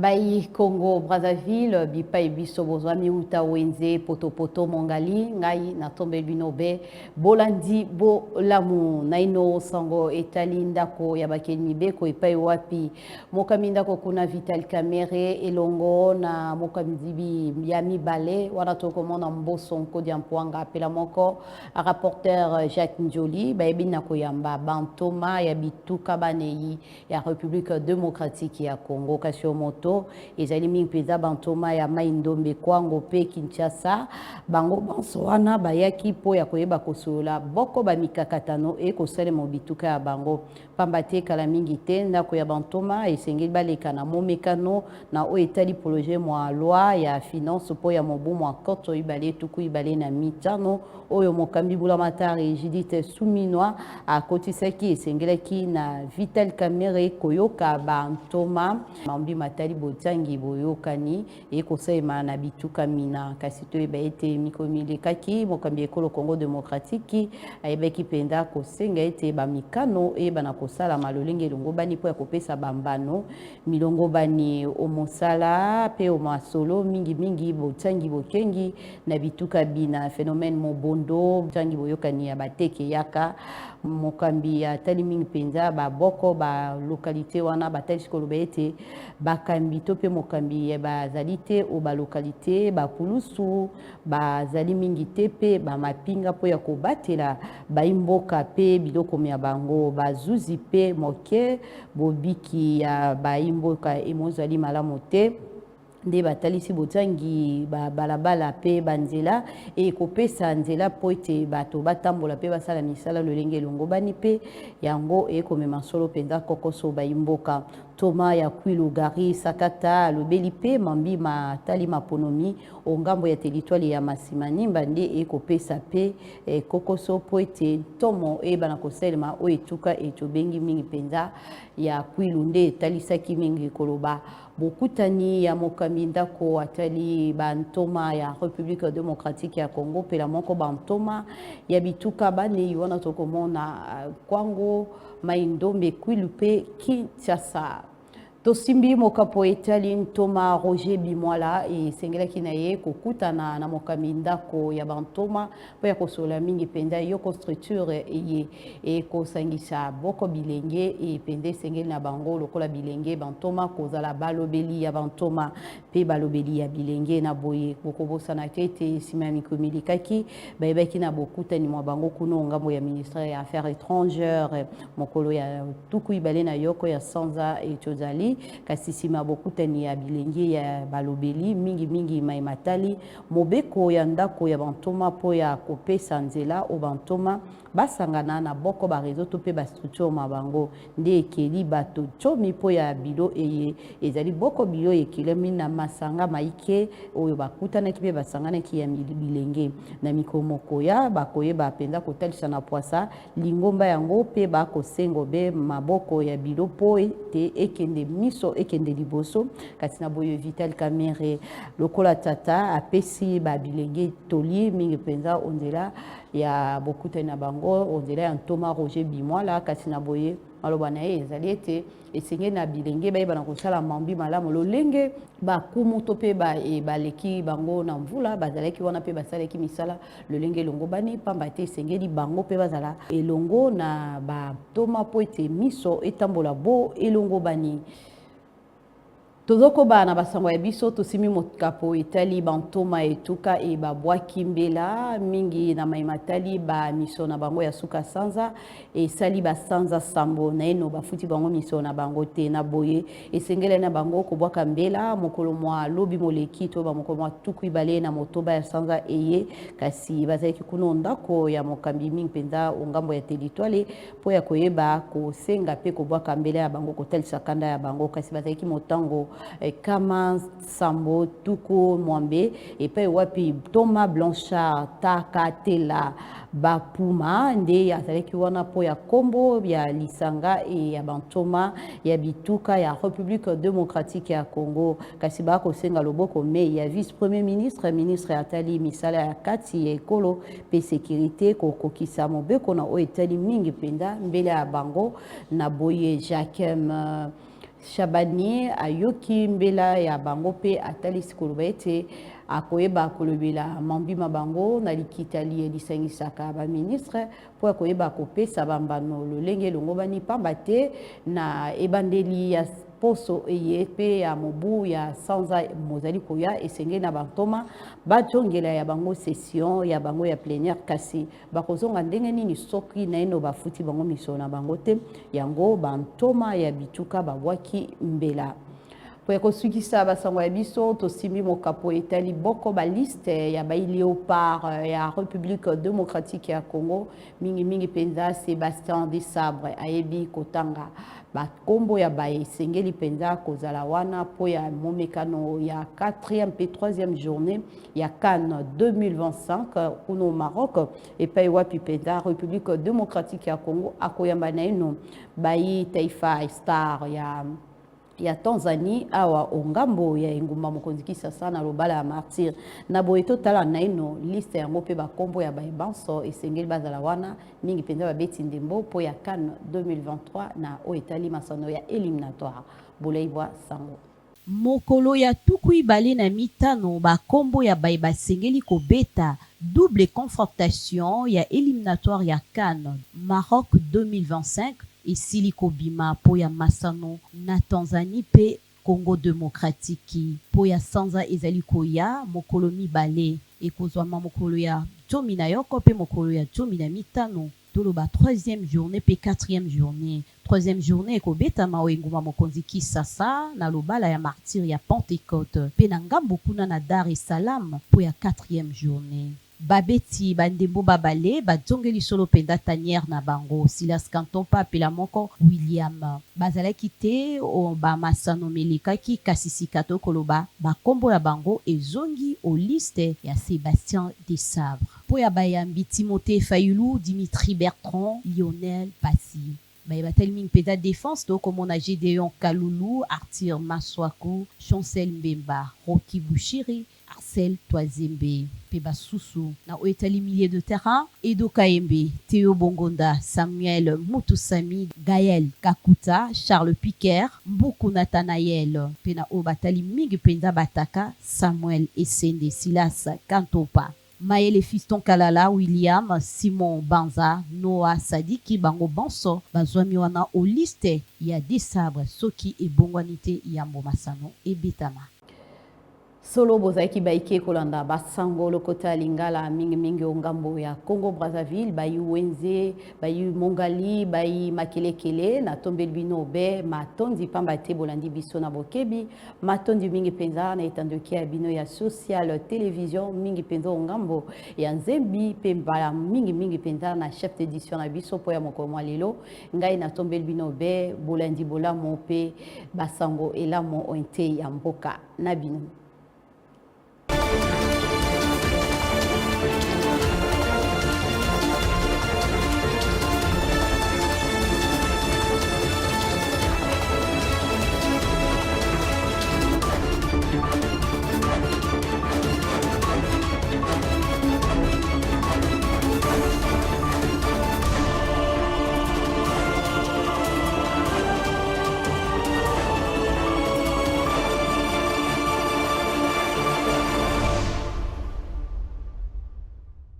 Bai Congo Brazzaville bipai biso bozwami uta wenze potopoto mongali ngai natombeli bino be bolandi bolamu naino sango etali ndako ya bakeli mibeko epai wapi mokambi ndako kuna Vital Kamerhe elongo na mokambi ya mibale wana tokomona Mboso Nkodia Mpwanga pela moko rapporteur Jacques Njoli bayebi na koyamba bantoma ya bituka banei ya Republique démocratique ya Congo. Kasi yo moto ezali mingi mpenza bantoma ya Mai Ndombe, Kwango mpe Kinshasa, bango banso wana bayaki mpo ya koyeba kosolola boko ba mikakatano ekosalema bituka ya bango, pamba te kala mingi te ndako ya bantoma esengeli baleka na momekano na oyo etali projet mwa loi ya finance mpo ya mobu mwa 2025 oyo mokambi bulamatari Judith Suminwa akotisaki. Esengelaki na Vital Kamerhe koyoka bantoma mambi matali botangi boyokani ekosalema na bituka mina. Kasi toyeba ete mikolo milekaki mokambi ekolo Congo démocratique ayebaki mpenza kosenga ete bamikano eyebana kosalama lolenge elongobani mpo ya kopesa bambano milongobani omosala mpe omasolo, mingimingi botangi bokengi na bituka bina, phénomène mobondo, botangi boyokani ya bateke yaka. Mokambi atali mingi mpenza baboko balocalité wana, batalisi koloba ete bakambi to mpe mokambi bazali te o balocalité, bapulusu bazali mingi te mpe bamapinga mpo ya kobatela baimboka mpe biloko ya bango, bazuzi mpe moke, bobiki ya baimboka emozali malamu te. Nde batalisi botangi babalabala mpe banzela ekopesa nzela mpo ete bato batambola mpe basala misala lolenge elongobani, mpe yango ekomema solo mpenza kokoso baimboka. Toma ya Kwilu Gari Sakata alobeli mpe mambi matali maponomi o ngambo ya teritware ya Masimanimba, nde ekopesa mpe kokoso mpo ete ntomo eyebana kosalema oyo etuka etobengi mingi mpenza ya Kwilu. Nde etalisaki mingi koloba bokutani ya mokambi ndako atali bantoma ya République démocratique ya Congo mpela moko bantoma ya bituka banei wana tokomona Kwango, Mai Ndombe, Kwilu mpe Kinshasa. Tosimbi mokapo etali ntoma Roger Bimwala, esengelaki na ye kokutana na mokambi ndako ya bantoma mpo ya kosolola mingi mpenza yoko structure eye ekosangisa boko bilenge mpenza esengeli na bango lokola bilenge bantoma kozala balobeli ya bantoma mpe balobeli ya bilenge. Na boye bokobosana te ete nsima ya mikolo milekaki bayebaki na bokutani mwa bango kuna ngambo ya ministère ya Affaires étrangères mokolo ya 21 ya sanza etozali. Kasi nsima ya bokutani ya bilenge ya balobeli mingimingi mai matali mobeko ya ndako ya bantoma mpo ya kopesa nzela o bantoma basangana na boko baréseau to mpe bastructure ma bango, nde ekeli bato tiomi mpo ya bilo eye ezali boko bilo ekelemi na masanga maike oyo bakutanaki mpe basanganaki ya bilenge. Na mikolo mokoya bakoyeba mpenza kotalisa na pwasa lingomba yango mpe bakosengo be maboko ya bilo mpo ete ekende miso ekende liboso. Kasi na boye Vital Kamerhe lokola tata apesi babilenge toli mingi mpenza onzela ya bokutani na bango onzela ya ntoma Roger Bimwala. Kasi na boye maloba na ye ezali ete esengeli na bilenge bayeba na kosala mambi malamu lolenge bakumu to mpe baleki bango na mvula bazalaki wana mpe basalaki misala lolenge elongo bani, pamba te esengeli bango mpe bazala elongo na batoma mpo ete miso etambola bo elongo bani. Tozokoba na basango ya biso. Tosimi mokapo etali bantoma etuka e babwaki mbela mingi na mai matali bamiso na bango ya suka sanza. Esali basanza 7 naino bafuti bango miso na bango te. Na boye esengeli na bango kobwaka mbela mokolo mwa lobi moleki to bamokolo mwa 28 ya sanza eye. Kasi bazalaki kuna ndako ya mokambi mingi mpenza ongambo ya teritware mpo ya koyeba kosenga mpe kobwaka mbela ya bango, kotalisa kanda ya bango. Kasi bazalaki motango 760 epai wapi Thomas Blanchard Takatela Bapuma nde azalaki wana mpo ya nkombo ya lisanga e ya bantoma ya bituka ya République démocratique ya Congo. Kasi bakosenga loboko me ya vice premier ministre, ministre atali misala ya kati ya ekolo mpe sécurité, kokokisa mobeko na oyo etali mingi mpenza mbela ya bango. Na boye Jacquem. Shabani ayoki mbela ya bango mpe atalisi koloba ete akoyeba kolobela mambi ma bango na likita liye lisangisaka ba ministre mpo ya koyeba kopesa bambano lolenge elongobani, pamba te na ebandeli ya poso eye mpe ya mobu ya sanza mozali koya esengeli na bantoma bazongela ya bango session ya bango ya plenière. Kasi bakozonga ndenge nini soki naino bafuti bango misolo na bango te? Yango bantoma ya bituka babwaki mbela. Mpo ya kosukisa basango ya biso, tosimbi mokapo etali boko baliste ya bai Léopard ya République démocratique ya Congo, mingimingi mpenza Sébastien Desabre ayebi kotanga bakombo ya baye esengeli mpenza kozala wana mpo ya momekano ya 4e mpe 3e journée ya CAN 2025 kuna au Maroc, epai wapi mpenza République démocratique ya Congo akoyamba naino bayi Taifa Star ya Tanzanie awa ongambo ya engumba mokonzi Kisasa na lobala ya Martyr. Na boye totala naino liste yango mpe bakombo ya baye banso esengeli bazala wana, mingi mpenza babeti ndembo mpo ya CAN 2023 na oyo etali masano ya éliminatoire. Bolei bwa sango. Mokolo ya 25, bakombo ya baye basengeli kobeta double confrontation ya éliminatoire ya CAN Maroc 2025 esili kobima mpo ya masano na Tanzanie mpe Congo démocratique mpo ya sanza ezali koya. Mokolo 2 ekozwama mokolo ya 11 mpe mokolo ya 15, toloba troisième journée mpe quatrième journée. Troisième journée ekobetama o engumba mokonzi Kisasa na lobala ya Martyr ya Pentecôte, mpe na ngambo kuna na Dar es Salaam mpo ya quatrième journée. Babeti bandembo babale bazongeli solo mpenza tanière na bango, Silas Kantompa apela moko William. Bazalaki te o bamasano melekaki, kasi sika tokoloba bakombo ya bango ezongi o liste ya Sébastien Desabre. Mpo ya bayambi, Timothée Fayulu, Dimitri Bertrand, Lionel Passy. Baye batali mingi mpenza défense, tokomona Gédéon Kalulu, Arthur Maswaku, Chancel Mbemba, Rocky Bushiri, Arcel Twazembe mpe basusu. Na oyo etali milieu de terrain, Edo Kayembe, Theo Bongonda, Samuel Mutusami, Gaël Kakuta, Charles Piquer, Mbuku Nathanael, mpe na oyo batali mingi mpenza bataka, Samuel Esende, Silas Kantopa, Mayele Fiston Kalala, William Simon Banza, Noah Sadiki. Bango bonso bazwami wana o liste ya Desabre soki ebongwani te yambo masano ebetama. Solo bozalaki baike kolanda basango lokota ya Lingala, mingimingi o ngambo ya Congo Brazzaville, bayi Wenze, bayi Mongali, bayi Makelekele, natombeli bino be matondi pamba te bolandi biso na bokebi. Matondi mingi mpenza na etandoki ya bino ya Social Télévision, mingi mpenza o ngambo ya Nzembi, mpe mbala mingimingi mpenza na chef d'édition na biso mpo ya mokolo mwa lelo. Ngai natombeli bino be bolandi bolamu mpe basango elamo oyo nte ya mboka na bino.